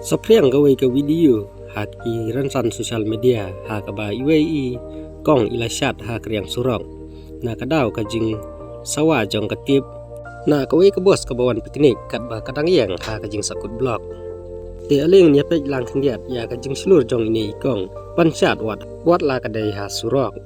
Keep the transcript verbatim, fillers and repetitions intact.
Saphriang kawei ka video ha ki rynsan social media ha kaba iwei i kong i la shad ha ka riang surok. Na ka daw ka jingsawa jong ka tip na kawei ka bos kaba wan picnic katba ka dang ïeng ha ka jingsakut block. Te ale ngin ïa peit lang khyndiat ïa ka jingshlur jong ine i kong ban shad wat wat la ka dei ha surok.